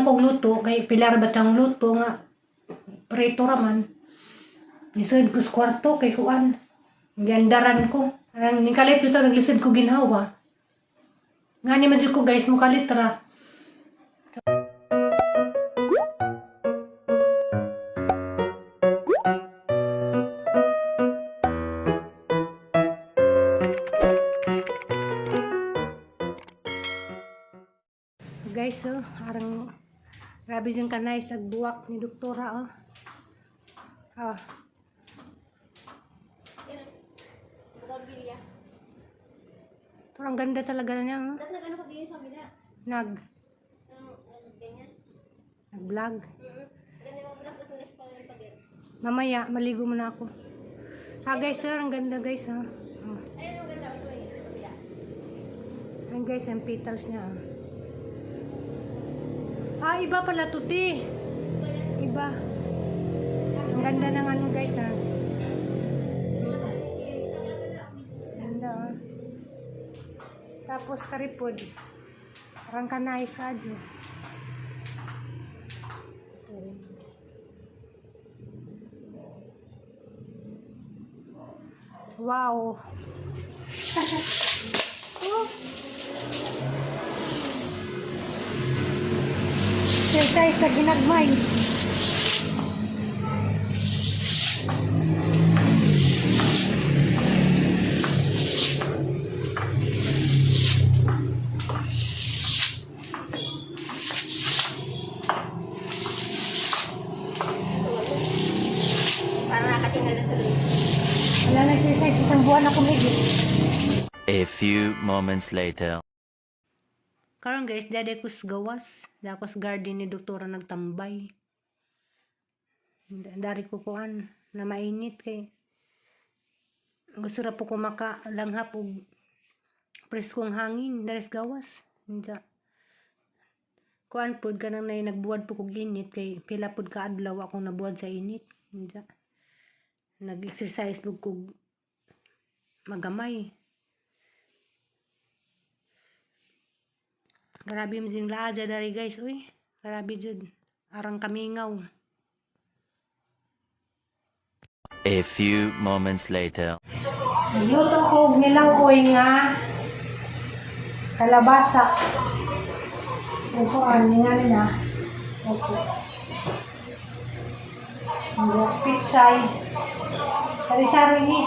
mo kog luto kay pila ra ba tang luto nga prito ra man. Nisod ko sa kwarto kay kuan. Giandaran ko. Arang ni kalit bitaw naglisod ko ginhawa. Ngani man jud ko, guys, mo kalit ra. Guys, oh, arang grabe jud ka nice ag buwak ni doktora, oh. Ah, Bougainvillea. Pero ang ganda talaga niya, oh. Dapat nag-ano ko din sa kabila. Nag Ano, ano, ganyan. Nag-vlog. Ganda yung bulaklak ng pa yung pader. Mamaya, maligo muna ako. Ah, guys, sir, ang ganda, guys, ah. Oh. Ayun, ang ganda. Ito eh, sa kabila. Ayun, guys, ang petals niya, ah. Ah, iba pala to, ti. Iba. Ang ganda ng ano, guys, ah. Ganda, ah. Tapos, karipod. Parang kanay sa adyo. Ito rin. Wow. Oh. Exercise sa ginagmay. Parang nakatinggal na sa loob. Wala na exercise. Isang buwan ako mahigit. A few moments later. Karon, guys, dada ko sa gawas. Dada ko sa garden ni doktora nagtambay. Dari ko kuan na mainit kay gusto ra po ko makalanghap og preskong hangin dari sa gawas. Unsa. Kuan pod kanang nay nagbuwad po kog init kay pila pod ka adlaw akong nabuwad sa init. Unsa. Nag-exercise pud kog magamay. Grabe mo sing laadya dari, guys, uy. Grabe jud. Arang kamingaw. A few moments later. Nagluto ko og nilangoy nga kalabasa. Upuan nga nila. Opo. Ang pitsay. Sari-sari ni.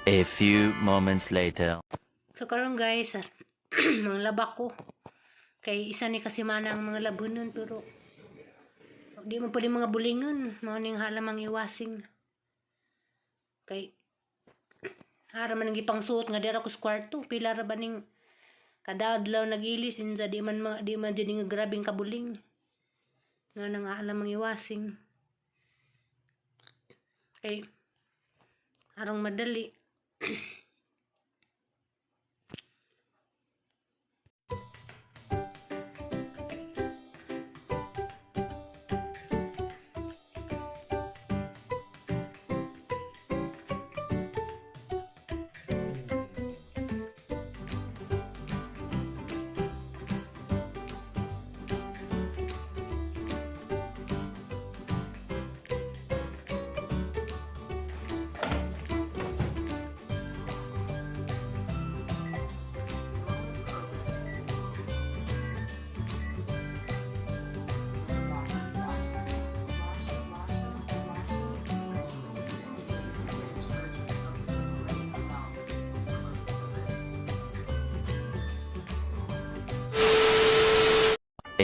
A few moments later. So karon, guys, mga laba ko. Kay isa ni kasimana ang mga labunon pero di mo pwede mga bulingon. Mao ning halamang iwasing. Kay ara man ang gipangsuot nga dira ko sa kwarto. Pila ra ba ning kada adlaw nagilis insa di man jud nga grabeng kabuling. Nga nang alamang iwasing. Kay arong madali.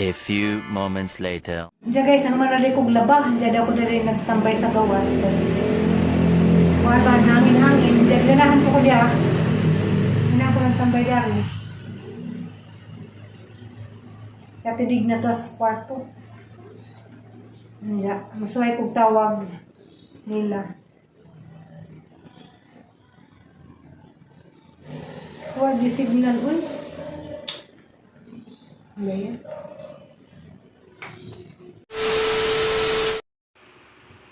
A few moments later. Diya guys, ang manali kong laba. Diya daw ko diri nagtambay sa gawas. Kuha ba, hangin-hangin. Diya, ganahan po ko diya. Ganahan ko nagtambay dari. Kaya tidig na to sa kwarto. Diya, masuhay kong tawag nila. Kuha di signal, uy. Gaya.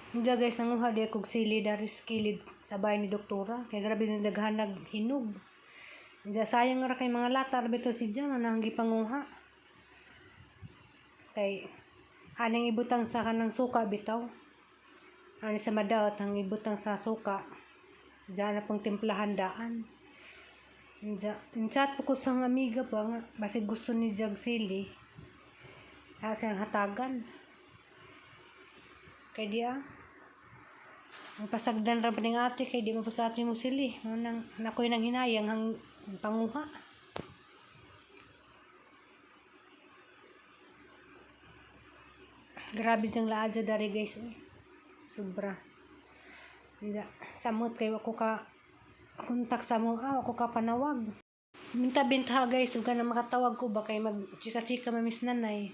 Hindi guys, nanguha di kog sili dari sa kilid sa bahay ni doktora. Kaya grabe na naghanag hinog. Hindi sayang ra kay mga lata bito si Jan anang gipanguha. Kay anang ibutang sa kanang suka bitaw. Ani sa madawat ang ibutang sa suka. Diyan na pong timplahan daan. Diyan, chat po ko sa nga amiga pa nga basig gusto ni Jag sili. Kasi ang hatagan. Kay di ah. Ang pasagdan ra pa ning ate kay di mo pa sa ate mo sili. Mo nang nakoy nang hinayang ang panguha. Grabe diyang laadyo dari guys. Uy. Sobra. Diya, samot kay ako ka kontak sa mo ah, ako ka panawag. Minta binta guys, ug na makatawag ko ba kay mag chika-chika mamis nanay.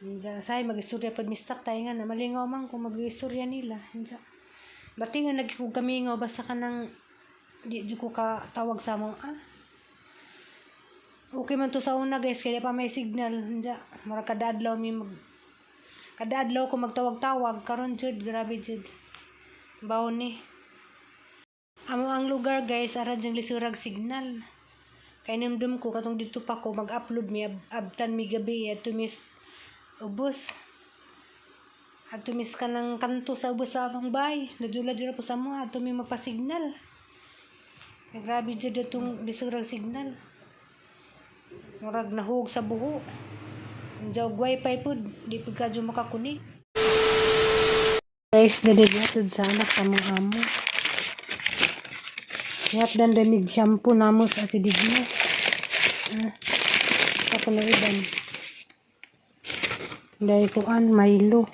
Diya, say mag-istorya pud mis tatay nga na malingaw man ko mag-istorya nila. Diya. Bati nga nagkikog kamingaw basta ka nang di, di ko ka tawag sa mo ah. Okay man to sa una guys kaya pa may signal. Diya, mura kada adlaw mi mag kada adlaw ko magtawag-tawag karon jud grabe jud. Bawon ni. Amo ang lugar guys ara jung lisurag signal. Kay nimdum ko katong dito pa ko mag-upload mi abtan mi gabi adto mis ubos. Adto mis kanang kanto sa ubos sa among bay. Nadula jud po sa mo adto mi magpa-signal. Kay grabe jud atong lisurag signal. Murag nahug sa buho. Diya og wifi pud, di pud kadyo makakunik. Guys, dali sa anak sa mga amo. Yat dan damig shampoo namo sa ati digna. Ah, sa panaiban. Dahil kuan Milo.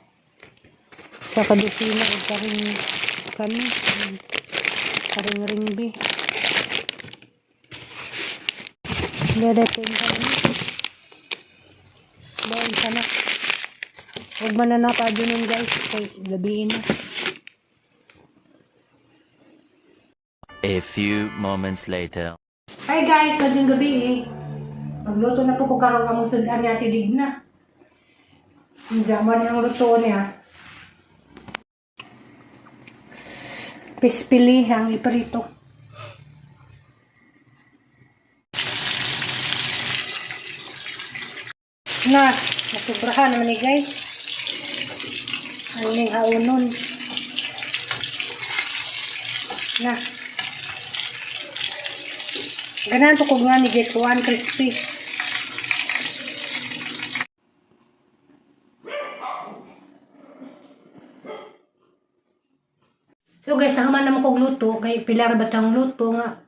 Sa kadusina og karing kani. Karing ringbi. Dahil kani. Dahil sana. Huwag man na napadyo nun guys. Kay gabiin na. A few moments later. Hi guys, maayong gabi eh. Magluto na po ko karon among sudan ni Ate Digna. Diyan mo ang luto niya. Pispili ang iprito. Na, nasubrahan naman ni guys. Ang ning haunon. Na. Ganahan po ko nga ni guys, kuan crispy. So guys, nahuman naman kog luto, kay pilar ba tang luto nga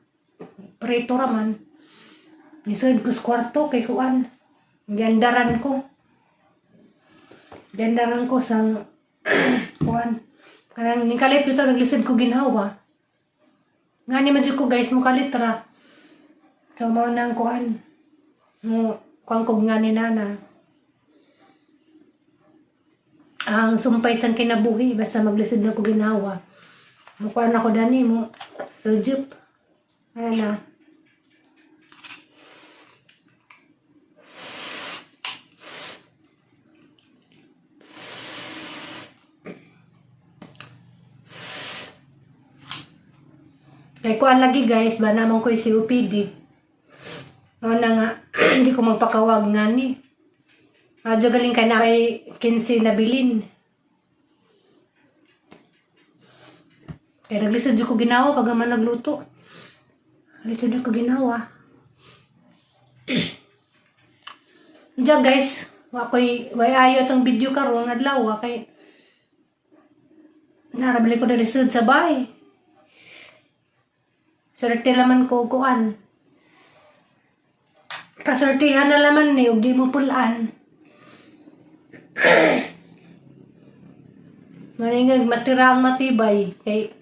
prito ra man. Nisod ko sa kwarto kay kuan. Giandaran ko. Giandaran ko sa kuan. Kanang ning kalit bitaw naglisod ko ginhawa. Nga ni man jud ko guys, mo kalit ra. So mao nang kuan. Mo kuan ko nga ni nana. Ang sumpay sang kinabuhi basta maglisod na ko ginhawa. Mukuan ako dani mo. Sujup. Ano na. Kay kuan lagi guys, ba naman ko yung COPD. No na nga, hindi ko magpakawag nga ni. Medyo galing ka na kay 15 na bilin. Kaya naglisod ko ginawa pag man nagluto. Naglisod ko ginawa. Diyan guys, wa ko'y way ayo tong video karon adlaw wa kay narabili ko dali sud sa bahay. Swerte laman ko kuan. Kasortihan na laman ni ug di mo pulaan. Maringag matira ang matibay kay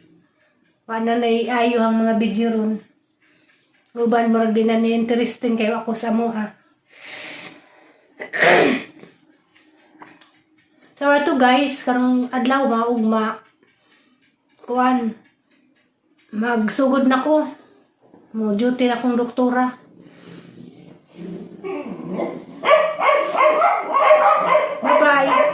wala na ayo ang mga video ron. Uban murag di na ni interesting kayo ako sa amoha. So ato guys, karong adlaw maugma kuan, magsugod na ko. Mo duty na akong doktora. Bye-bye.